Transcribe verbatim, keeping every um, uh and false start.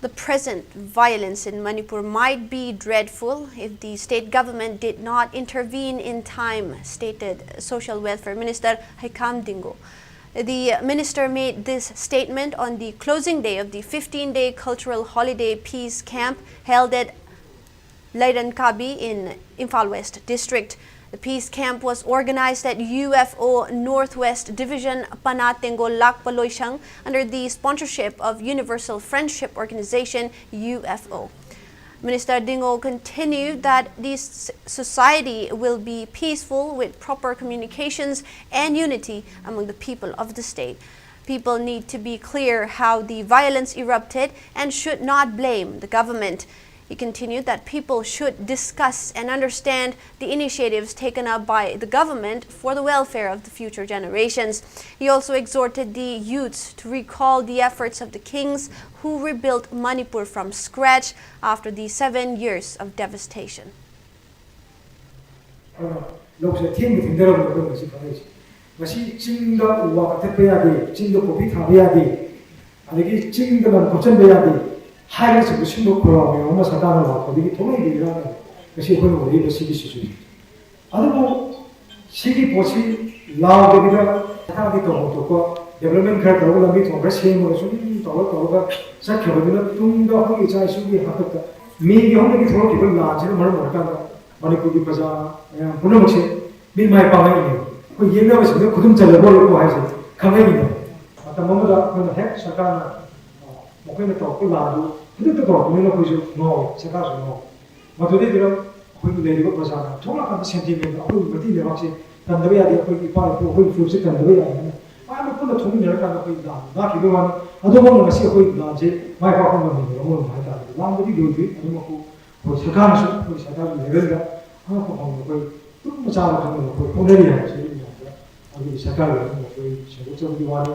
The present violence in Manipur might be dreadful if the state government did not intervene in time, stated Social Welfare Minister Haikam Dingo. The minister made this statement on the closing day of the fifteen-day cultural holiday peace camp held at Lairankabi in Imphal West District. The peace camp was organized at U F O Northwest Division Pana Tengo Lakpa Loishang under the sponsorship of Universal Friendship Organization, U F O. Minister Dingo continued that this society will be peaceful with proper communications and unity among the people of the state. People need to be clear how the violence erupted and should not blame the government. He continued that people should discuss and understand the initiatives taken up by the government for the welfare of the future generations. He also exhorted the youths to recall the efforts of the kings who rebuilt Manipur from scratch after the seven years of devastation. ꯑꯗꯨꯅ ꯂꯧꯁꯦ ꯊꯦꯡꯅ ꯊꯦꯡꯊꯔꯕꯅꯦ ꯑꯩꯈꯣꯏ ꯉꯁꯤ ꯈꯪꯉꯛꯏꯁꯦ꯫ ꯉꯁꯤ ꯆꯤꯡꯗ ꯎ ꯋꯥ ꯀꯛꯊꯠꯄ ꯌꯥꯗꯦ, ꯆꯤꯡꯗ ꯀꯣꯐꯤ ꯊꯥꯕ ꯌꯥꯗꯦ, ꯑꯗꯒꯤ ꯆꯤꯡꯗ ꯂꯝ ꯈꯣꯞꯆꯟꯕ ꯌꯥꯗꯦ ꯍꯥꯏꯕꯅꯆꯤꯡꯕ ꯁꯤꯒꯨꯝꯕ ꯈꯧꯔꯥꯡꯕ ꯃꯌꯥꯝ ꯑꯃ ꯁꯔꯀꯥꯔꯅ ꯂꯥꯛꯄꯗꯒꯤ ꯊꯣꯛꯂꯛꯏꯕ ꯏꯔꯥꯡꯅꯦꯕ ꯉꯁꯤ ꯑꯩꯈꯣꯏꯅ ꯑꯣꯏꯔꯤꯕ ꯁꯤꯒꯤ ꯁꯤꯆꯨꯋꯦꯁꯟ꯫ ꯑꯗꯨꯕꯨ ꯁꯤꯒꯤ ꯄꯣꯠꯁꯤ ꯂꯥꯎꯗꯕꯤꯗ ꯁꯔꯀꯥꯔꯒꯤ ꯇꯧꯐꯝ ꯊꯣꯛꯄ ꯗꯤꯕꯂꯞꯃꯦꯟ ꯈꯔ ꯇꯧꯔꯒ, ꯂꯝꯕꯤ ꯊꯣꯡ ꯈꯔ ꯁꯦꯝꯃꯒ, ꯁꯨꯝ ꯇꯧꯔ ꯇꯧꯔꯒ ꯆꯠꯈ꯭ꯔꯕꯗꯨꯅ ꯇꯨꯡꯗ ꯑꯩꯈꯣꯏꯒꯤ ꯏꯆꯥ ꯏꯁꯨꯒꯤ ꯍꯥꯛꯇꯛꯇ ꯃꯦꯒꯤ ꯍꯧꯅꯗꯤ ꯊꯣꯛꯂꯛꯈꯤꯕ ꯂꯥꯟꯁꯤꯅ ꯃꯔꯝ ꯑꯣꯏꯔꯀꯥꯟꯗ ꯃꯅꯤꯄꯨꯔꯒꯤ ꯄ꯭ꯔꯖꯥ ꯃꯌꯥꯝ ꯄꯨꯝꯅꯃꯛꯁꯦ ꯃꯤꯠ ꯃꯥꯏ ꯄꯥꯛꯅ ꯌꯦꯡꯉꯤ꯫ ꯑꯩꯈꯣꯏ ꯌꯦꯡꯅꯕꯁꯤꯡꯗ ꯈꯨꯗꯨꯝ ꯆꯜꯂꯕꯣꯏ ꯍꯥꯏꯁꯦ ꯈꯪꯍꯟꯅꯤꯡꯕ꯫ ꯃꯇꯝ ꯑꯃꯗ ꯑꯩꯈꯣꯏꯅ ꯍꯦꯛ ꯁꯔꯀꯥꯔꯅ, ꯑ, ꯃꯈꯣꯏꯅ ꯇꯧꯔꯛꯄ ꯂꯥꯟꯗꯨ ꯈꯨꯗꯛꯇ ꯇꯧꯔꯛꯄꯅꯤꯅ ꯑꯩꯈꯣꯏꯁꯨ ꯉꯥꯎꯋꯦ, ꯁꯔꯀꯥꯔꯁꯨ ꯉꯥꯎꯋꯦ꯫ ꯃꯗꯨꯗꯩꯗꯨꯗ ꯑꯩꯈꯣꯏꯒꯤ ꯂꯩꯔꯤꯕ ꯄ꯭ꯔꯖꯥꯅ ꯊꯣꯛꯂꯛꯀꯥꯟꯗ ꯁꯦꯟꯇꯤꯃꯦꯟꯗꯣ ꯑꯩꯈꯣꯏꯒꯤ ꯃꯩꯇꯩ ꯂꯩꯕꯥꯛꯁꯦ ꯀꯟꯗꯕ ꯌꯥꯗꯦ, ꯑꯩꯈꯣꯏꯒꯤ ꯏꯄꯥ ꯏꯄꯨ ꯑꯩꯈꯣꯏꯒꯤ ꯐꯨꯔꯨꯞꯁꯦ ꯀꯟꯗꯕ ꯌꯥꯗꯦꯅ ꯃꯌꯥꯝꯅ ꯄꯨꯟꯅ ꯊꯣꯛꯃꯤꯟꯅꯔꯀꯥꯟꯗ ꯑꯩꯈꯣꯏ ꯂꯥꯟ ꯉꯥꯛꯈꯤꯕꯒꯤ ꯋꯥꯅꯤ꯫ ꯑꯗꯨꯒꯨꯝꯅ ꯉꯁꯤ ꯑꯩꯈꯣꯏ ꯂꯥꯟꯁꯦ ꯃꯥꯏ ꯄꯥꯛꯄ ꯉꯝꯃꯤꯕ ꯑꯃꯔꯣꯝꯗ ꯍꯥꯏ ꯇꯥꯔꯒꯗꯤ꯫ ꯂꯥꯟꯕꯨꯗꯤ ꯂꯣꯏꯗ꯭ꯔꯤ, ꯑꯗꯨꯃꯛꯄꯨ ꯑꯩꯈꯣꯏ ꯁꯔꯀꯥꯔꯅꯁꯨ ꯑꯩꯈꯣꯏ ꯁꯔꯀꯥꯔꯒꯤ ꯂꯦꯚꯦꯜꯗ ꯑꯉꯛꯄ ꯐꯪꯕ ꯑꯩꯈꯣꯏ ꯇꯨꯝꯕ ꯆꯥꯕ ꯈꯪꯗꯅ ꯑꯩꯈꯣꯏ ꯍꯣꯠꯅꯔꯤ ꯍꯥꯏꯕꯁꯤ ꯑꯩ ꯃꯌꯥꯝꯗ ꯑꯗꯨꯒꯤ ꯁꯔꯀꯥꯔꯒꯤ ꯑꯗꯨꯝ ꯑꯩꯈꯣꯏ ꯁꯦꯡꯗꯣꯛꯆꯕꯒꯤ ꯋꯥꯅꯤ꯫